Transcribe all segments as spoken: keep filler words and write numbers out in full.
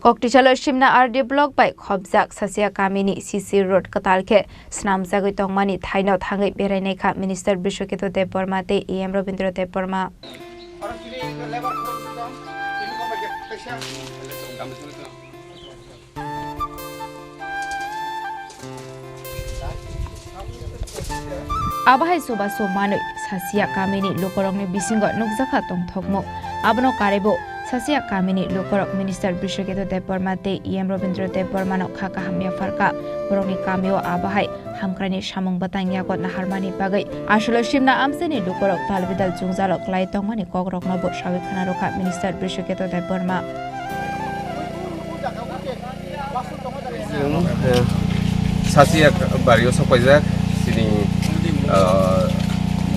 Koktisalo Simna R D block bai khopjak Sasia kamini C C road kwtal khe swnamjagwi tongmani thaino thangwi berainai kha Minister Brishoketu Debbarma tei E M Rabindra Debbarma. Abo hai chubachu manwi Sasia kamini lukurokni bisingo nukjakha tongthokmung. Abono karwibo Sasia kamini lukurok Minister Brishoketu Debbarma tei E M Rabindra Debbarmano kha kaham yapharkha. Borokni kamio abo hai hamkraini samung bwtang yago naharmani bagwi. Aswlwi Simna amchaini lukurok talbidal jwngjalo kwlai tongmani kokrokno bo sawi khna rwkha Minister Brishoketu Debbarma. Chwng, eh, Sasia bario sok paijak, chini, eh,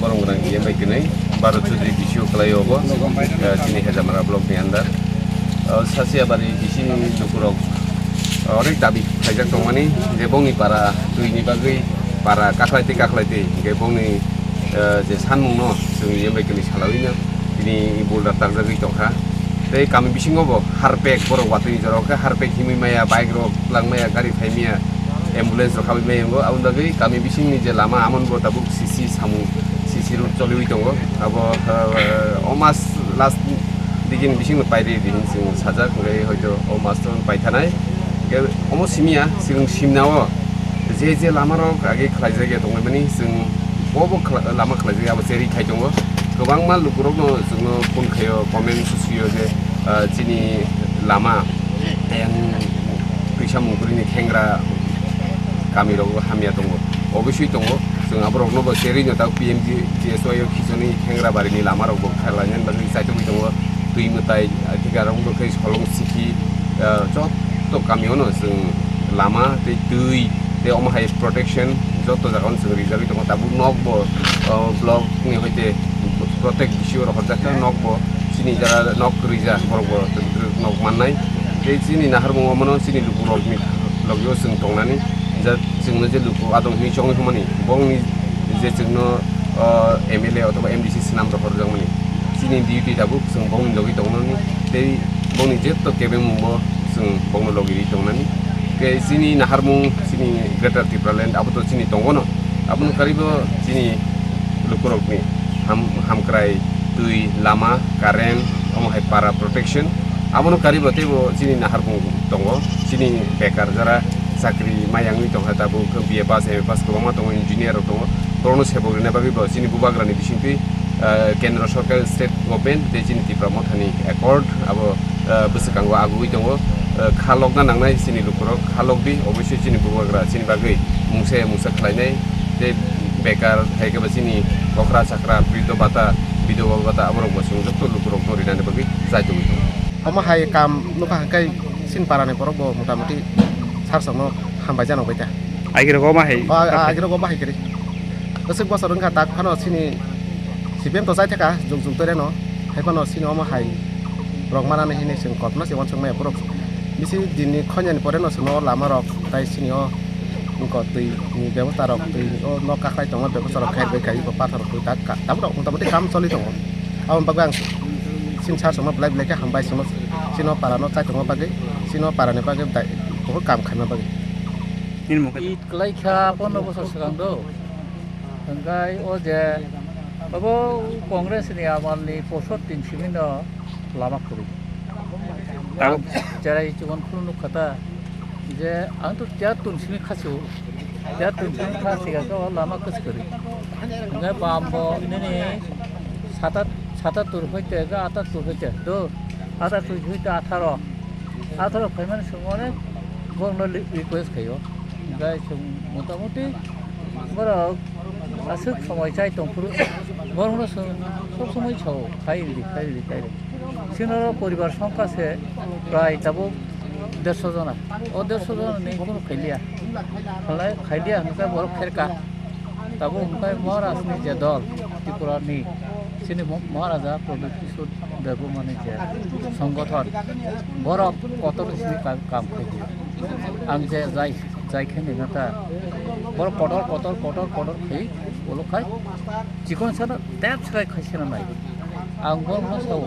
borok gwnang E M bai kwnwi, Bharat Chaudhary B C O kwlai obo, eh, chini Hejamara block ni under. Eh, Sasia bari bisini lukurok, eh, onek dabi khaijak tongmani, je bongni para twi ni bagwi para kakhlai tei kakhlai tei, hinkhe bongni, eh, je sanmung no chwng E M bai kwnwi salawi no, tini boulder tarjagwi tongkha. Tei kami bisingo bo harpek borok watwi ni jorao khe harpek himwi maya, bike rok twlang maya, gari phai maya, ambulance rok habwi maya wngo. Aboni bagwi kami bisingni je lama, amoni bo tabuk C C samung, C C road choliwi tongo. Abo, eh, o mas last digini bisingo pairi di hinwi chwng sajak, hwnkhe hoito o mas to paithanai. Hwnkhe omo simiya, chwng simnao je je lama rok age khlaijak ya tongmani, chwng bo bo khla-, lama khlaijak ya, abo cherwi khai tongo. Kwbangma lukurokno chwngno phone khaio, comment sio je, ah, chini lama ayang twisa mungkrini khengra kamirogo hamya tongo, obisui tongo. Chwng aborokno bo cherwino tak P M G S Y o khichoni khengra barini lamarokbo kharlainani bagwi chaitugwi tongo. Twi mwtai, ah, thik aro wngkha khe solong sikhi, ah, joto kamiono chwng lama tei twi tei omo hai protection joto jagao chwng rijagwi tongo. Tabuk nok bo, ah, block ni hoite protect B C O rok horjak kha, nok bo chini jara nok kwrwi ja, borok bo nok mannai. Tei chini naharmung omono chini lukurokni logio chwng tongnani, ja chwngno je luku adong hinwi chongwi hwnmani, bongni je chwngno, ah, M L A othoba M D C swnam rok horjakmani, chini duty tabuk chwng bongni logwi tongnani tei bongni jeto kebengmungbo chwng bongno logirwi tongnani. Tei chini naharmung chini Greater Tipraland abo to chini tongono. Aboni karwibo chini lukurokni ham-, hamkrai, twi, lama, current, omo hai para protection. Abono karwibo teibo chini naharmung tongo. Chini bekar jara chakri mayangwi tongkha tabuk B A pass, M A pass kwbangma tongo, engineer rok tongo. Borokno sebok rwna bagwibo chini bubagrani bisingtwi, ah, kendro sorkar, state government tei chini Tipra mothani accord abo ah, bwswkango agugwi tongo. Ah, kha lokna nangnai chini lukurok, kha lokdi, obviously chini bubagra chini bagwi mungsa ya mungsa khlainai, tei bekar hai khe bo chini okra chakra, briddo bata, bidhoba bata, aborok bo chwng joto lukurokno rinani bagwi chaitugwi tongo. Omo hai kam nukha hwnkhe chini parani borok bo motamuti sarsokno hambai jano bai ta. Agirok omo hai. O, a-, agirok omo hai kiri. Bwswk bosor wngkha tak phano chini C P M to chai thaka, jug jug toreno. Hai phano chini omo hai rok manani hini chwng kotono se uansuk maya borok. Bisi dinni khonyani poreno chwngno o lama rok tai chini o wngkha twi ni bebosta rok, twi o nok kakhwlai tongma bebosta rok khair bai khai pathor rok twi tak ka tabuk rok motamuti kam choli tongo. Aboni bagwi ang chini sar chwngno belai belai khe hambai chwngno chini o para no chai tongma bagwi, chini o para ni bagwi dai buphuru kam khaima bagwi. Nini mung khe? It kwlai kha pono bosor swkang do. Hwnkhe o je abo Congress ni amal ni posor tin simi no lama kwrwi. Abo cherai chukon phuru nukha ta je ang to tiyar tun simi khasu, tiyar tun simi khasi ga o lama kwswk kwrwi. Hwnkhe bam bo nini sata, sata tur hoite ga ata tur hoite do, ata tur hoite atharo, atharo phaimani songmani borokno request khaio. Hwnkhe chwng motamuti borok aswk somoi chai tongphuru, borokno chwng sob somoi sao, khai ridi, khai ridi, khai ridi. Chini oro poribar songkha se prai tabuk dersho jona. O dersho jona ni kunu khailiya. Khalai, khailiya hwnkhe borok kherka. Tabuk hwnkhe Maharaj ni je dol, Tripura ni, chini Mo-, Maharaja Pradyut Kishore Debbarma ni je songothon, borok kotor sini kam, kam khaidi. Ang je jai, jai khe nini ta, borok kotor, kotor, kotor, kotor khai, ulo khai, chikon sana tep srai khai sana nai. Ang borokno sao.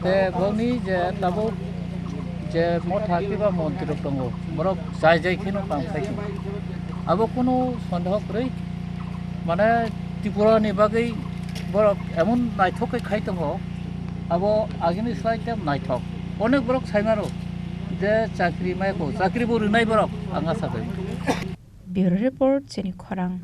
Te boni je tabuk Je motha kiba montri rok tongo, borok jai jai kheno kam khai tongo. Abo kunu sondeho kwrwi, mane Tripura ni bagwi borok emon naithok khe khai tongo, abo agini slai khe naithok. Onek borok sai mano je chakri mai ko, chakri bo rwnai borok ang asa khai. Bureau Report, Chini Khorang.